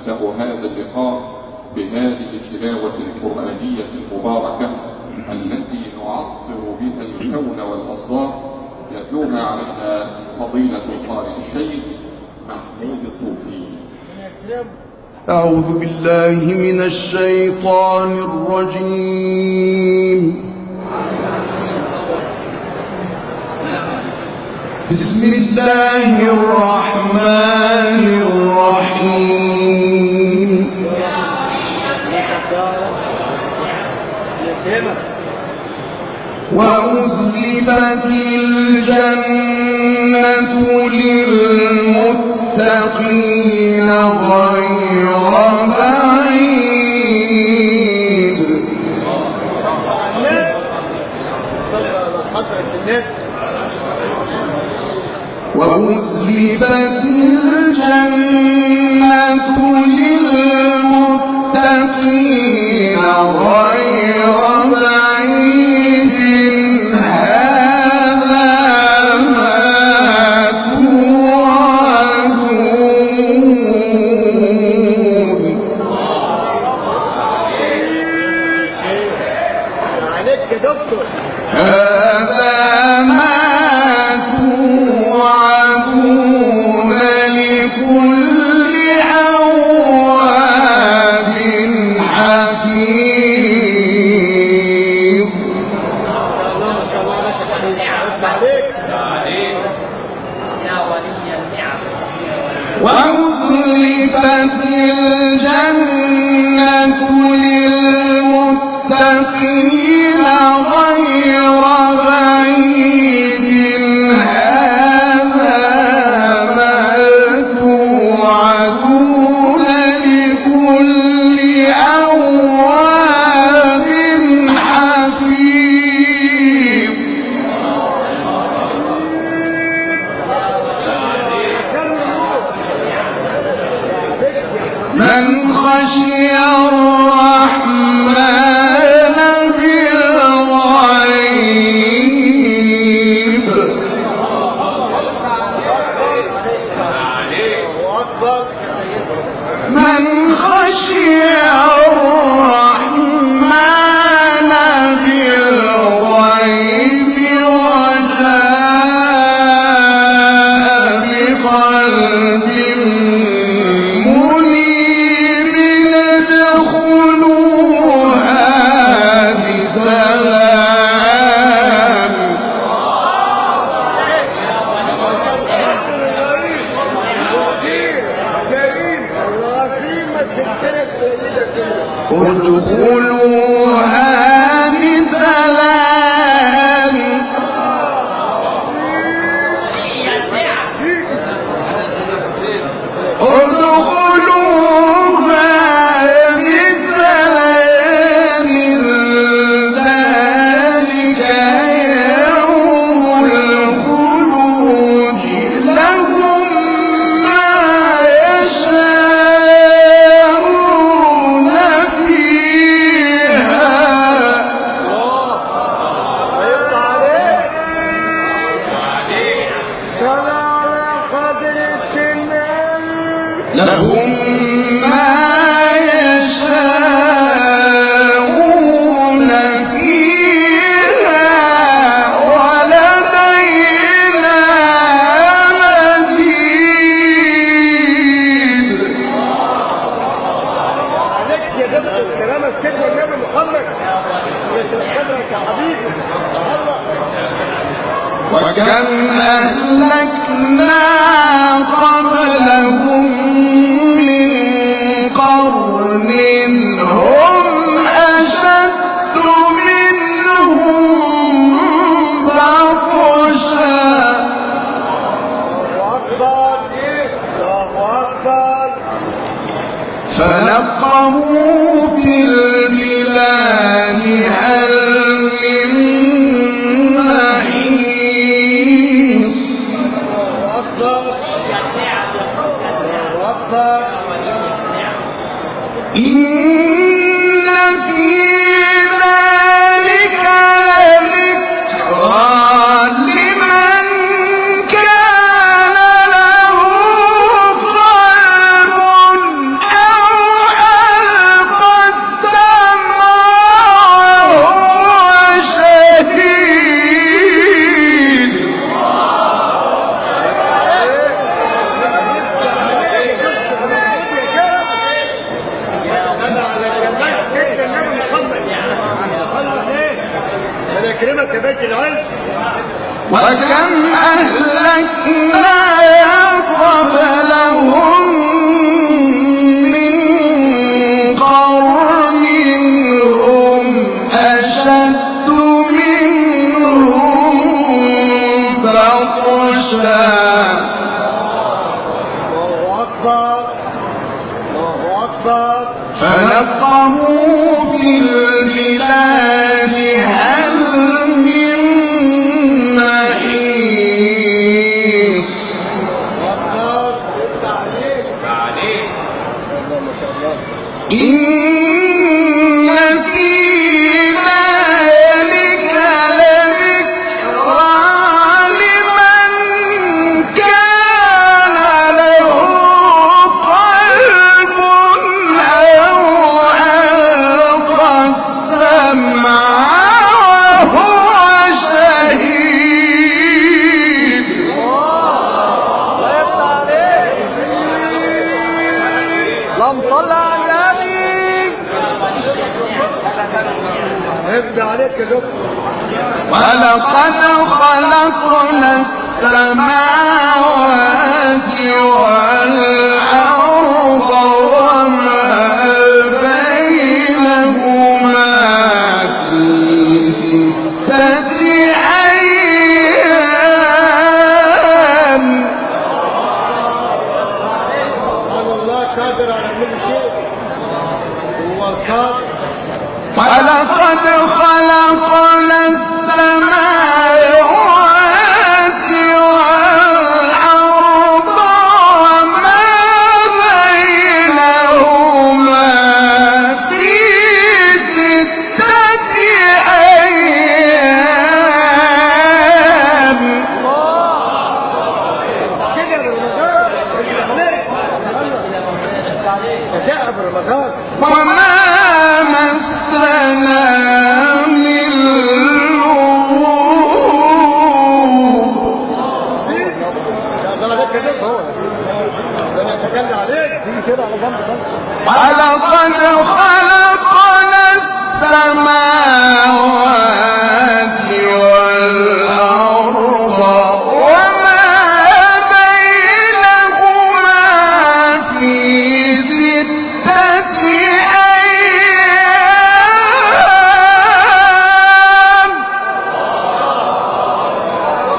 له هذا اللقاء بهذه التلاوة القرآنية المباركة التي نعطر بها الكون والأصدار، يتلوها علينا فضيلة القارئ الشيخ محمود الطوفي. أعوذ بالله من الشيطان الرجيم. بسم الله الرحمن الرحيم. وأزلفت الجنة للمتقين غير بعيد. وأزلفت الجنة للمتقين غير بعيد. هذا ما توعدون. عليك يا دكتور. هذا ما توعدون لكل أواب حفيظ. ما شاء الله عليك يا حبيبي. عليك يا ولي النعم. وأزلفت الجنة للمتقين غير بعيد. هذا ما توعدون لكل أواب حفيظ. من خشي الرحمن بالغيب. من خشي الرحمن بالغيب وجاء بقلب منيب ادخلوها بسلام. ادخلوها بسلام. ادخلوها بسلام. ذلك يوم الخلود لهم ما يشاءون فيها. لهم ما يشاءون فيها ولدينا مزيد. عليك يا دكتور. كلامك سيدنا النبي محمد. قدرك يا حبيبي. الله. وكم أهلكنا قبلهم من قرن هم أشد منهم بطشا. الله أكبر. الله أكبر. فنقروا في البلاد هل من محيص. الله أكبر. الله أكبر. إن في ذلك لذكرى لمن كان له قلب أو وكم أهلكنا قبلهم من قرن هم أشد منهم بطشا فنقبوا في البلاد هل من محيص إن في ذلك لذكرى لمن كان له قلب أو ألقى السمع وهو شهيد اللهم صل على النبي. ابدا عليك يا دكتور. ولقد خلقنا السماوات والأرض وما بينهما في 6 أيام الله قادر على كل شيء. هو القادر. ولقد خلقنا السماوات والأرض وما بينهما في 6 أيام كده رمضان. جاء برمضان. وما مسنا من لغوب الله عليك يا دكتور. انا اتكلم عليك. تيجي كده على جنب بس. ولقد خلقنا السماوات والأرض وما بينهما في 6 أيام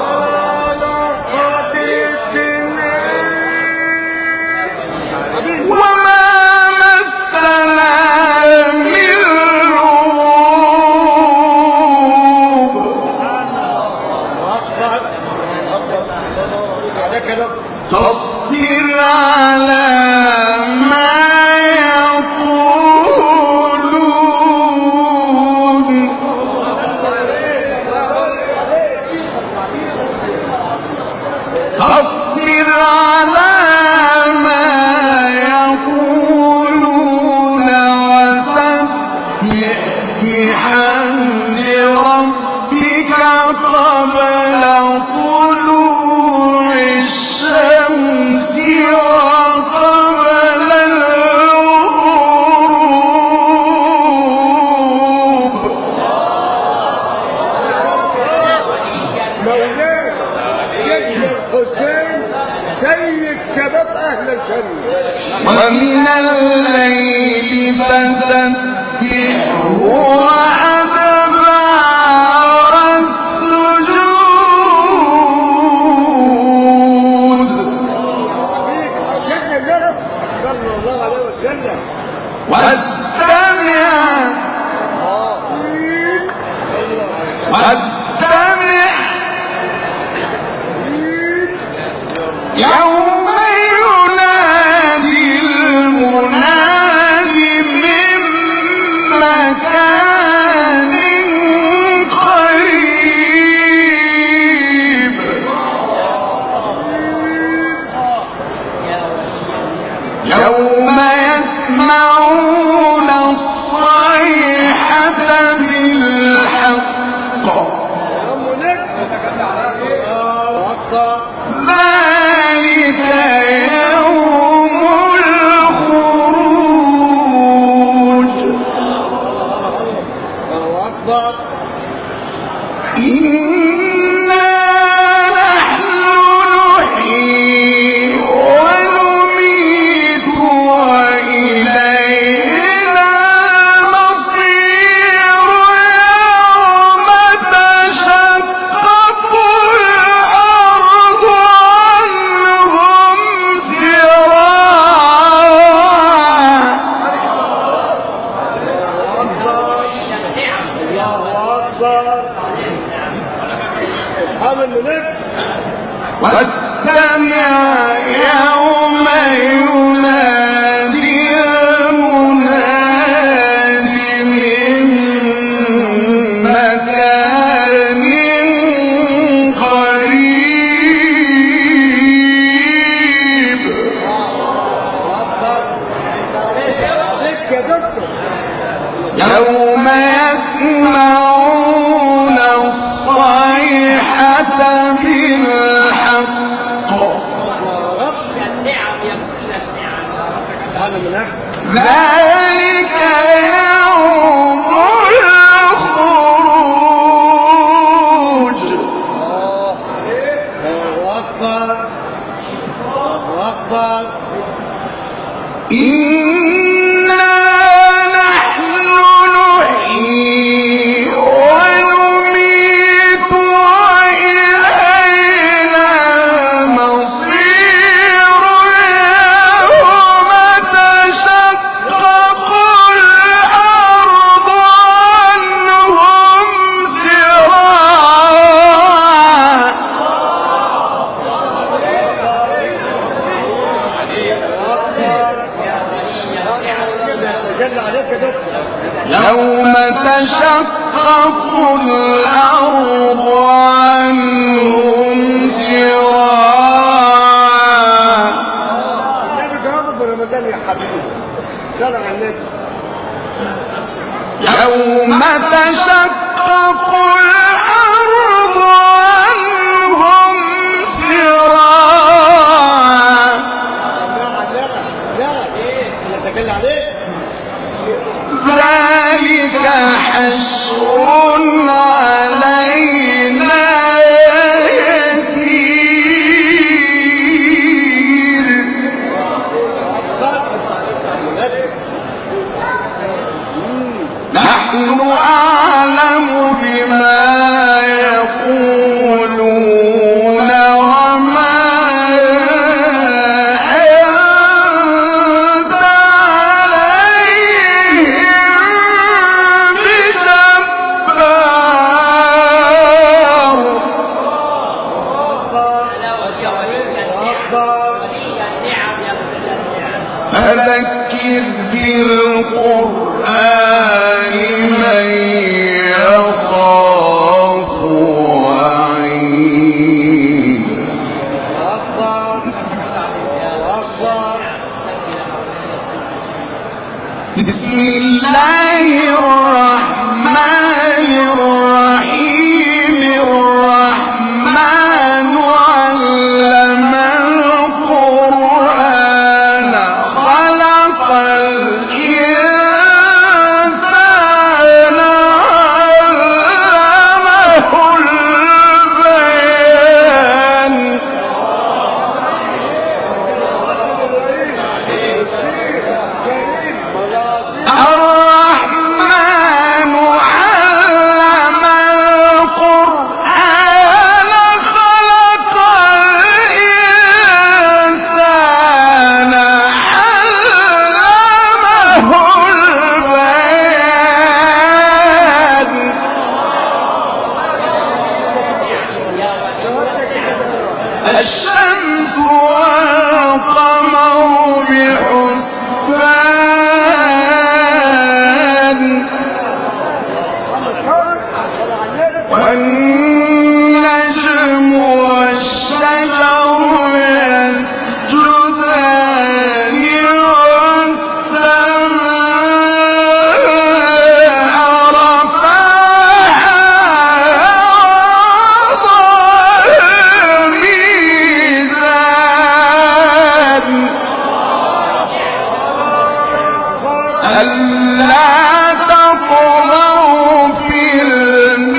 على قدر التنين. وما مسنا من لغوب اصفر عليك يا دكتور. فاصبر على ما يقولون فاصبر على ما يقولون وسبح بحمد ربك قبل طلوع الشمس وقبل الغروب مولاي سيدنا الحسين سيد شباب اهل الجنه. ومن الليل فسبحه وأدبار السجود حبيبي سيدنا النبي صلى الله عليه وسلم. واستمع يوم ينادي المنادي من مكان قريب يوم يسمعون الصيحة بالحق ذلك يوم الخروج الله اكبر. إنا واستمع يوم ينادي المناد من مكان قريب. عليك يا دكتور. يوم يسمعون الصيحة بالحق انا من اخر ذلك يوم الخروج. الله اكبر الله اكبر. إنا نحن نحيي ونميت وإلينا المصير. يوم تشقق الأرض عنهم سراعا. تجلى عليك يا دكتور. يوم تشقق الأرض عنهم سراعا. النبي جوابك برمضان يا حبيبي. صلى على النبي. يوم تشقق الأرض عنهم سراعا. لا تجلى عليك. ذلك حشر علينا يسير. نحن أعلم بما يقولون وما أنت عليهم بجبار. فذكر بالقرآن من يخاف وعيد. اكبر اكبر. بسم الله الرحمن الرحيم. الرحمن علم القرآن خلق الإنسان علمه البيان. كريم ملاطيف. الرحمن علم القرآن خلق الإنسان علمه البيان. الشمس والقمر بحسبان. والنجم والشجر يسجدان والسماء رفعها ووضع الميزان. ألا تطغوا في الميزان.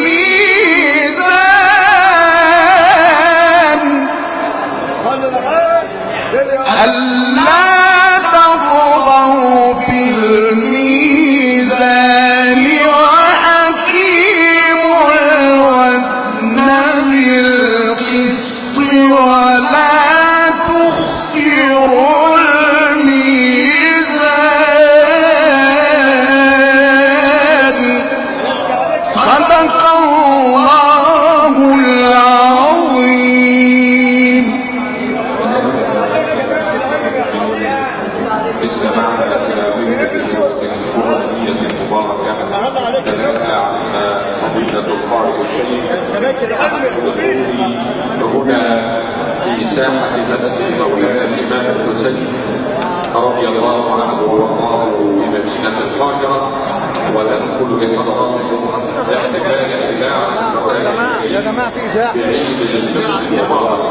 ألا تطغوا في الميزان وأقيموا الوزن بالقسط ولا تخسروا الميزان. صدق الله العظيم. القرآنية المباركة تنادى علينا فضيلة القارئ الشيخ هنا في ساحة مسجد مولانا الإمام الحسين رضي الله عنه وارضاه بمدينة القاهرة، وندخل بحضراتكم احتفالا إذاعة القرآن بعيد الفطر المبارك.